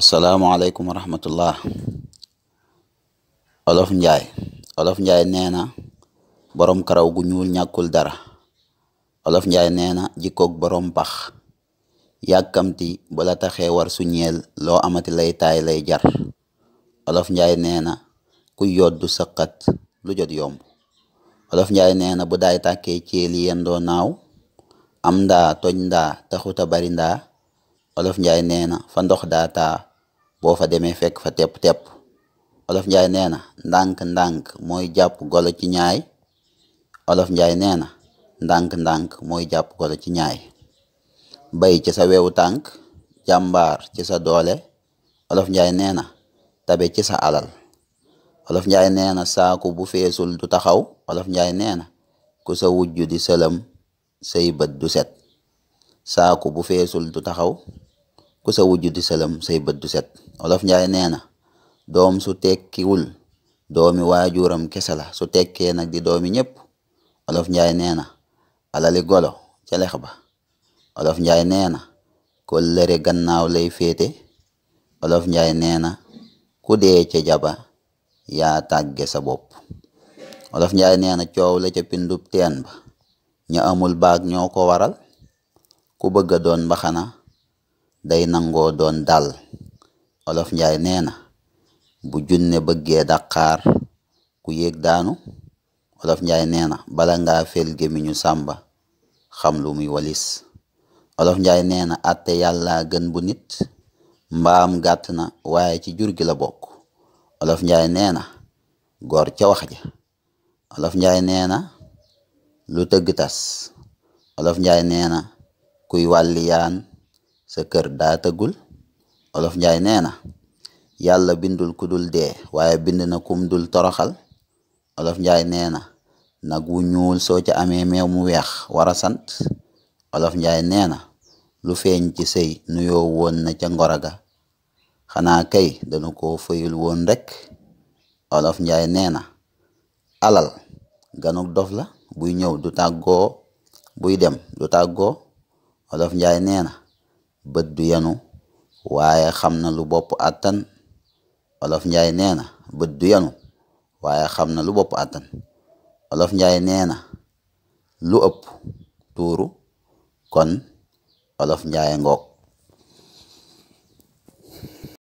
Assalamualaikum warahmatullah. olof njaay nee na borom karaw gu ñuul ñàkkul dara. olof njaay nee na jikkoog borom pax yàkkamti bu la taxee war su ñeel loo amati lay taay lay jar. olof njaay nee na ku yoddu sëqat lu jot yomb. olof njaay nee na bu daay tàkkee ceeli yendoo naaw am ndaa toj ndaa taxuta bari ndaa. olof njaay nee na fa ndox daa taa boo fa demee fekk fa tepp-tepp. olof njaay nee na ndànk-ndànk mooy jàpp golo ci ñaay. olof njaay nee na ndànk-ndànk mooy jàpp golo ci ñaay. bay ci sa wewu tànk jàmbaar ci sa doole. olof njaay nee na tabe ci sa alal. olof njaay nee na saaku bu feesul du taxaw. olof njaay nee na ku sa wujju di sëlëm say bët du set. saaku bu feesul du taxaw ku sa wujju di sëlëm say bët du set. olof njaay nee na doom su tekkiwul doomi waajuram kese la, su tekkee nag di doomi ñépp. olof njaay nee na alali golo ca lex ba. olof njaay nee na kóllëre gannaaw lay féete. olof njaay nee na ku dee ca jaba yaa tàgge sa bopp. olof njaay nee na coow la ca pindub teen ba ña amul baag ñoo ko waral. ku bëgga doon mbaxana day nangoo doon dal. olof njaay nee na bu junne bëggee daqaar ku yéeg daanu. olof njaay nee na bala ngaa fel gémmiñu sàmba xam lu muy walis. olof njaay nee na atte yàlla gën bu nit mbaam gàtt na waaye ci jur gi la bokk. olof njaay nee na góor ca wax ja. olof njaay nee na lu tëgg tas. olof njaay nee na kuy wàlli yaan sa kër daa tëggul. olof njaay nee na yàlla bindul ku dul dee waaye bind na kum dul toroxal. olof njaay nee na nag wu ñuul soo ca amee meew mu weex wara sant. olof njaay nee na lu feeñ ci sëy nuyoo woon na ca ngoraga xanaa kay danu ko fayul woon rekk. olof njaay nee na alal ganuk dof la, buy ñëw du tàggoo buy dem du tàggoo. olof njaay nee na bët du yanu waaye xam na lu bopp àttan. olof njaay nee na bët du yanu waaye xam na lu bopp àttan. olof njaay nee na lu ëpp tuuru kon olof njaay ngoog.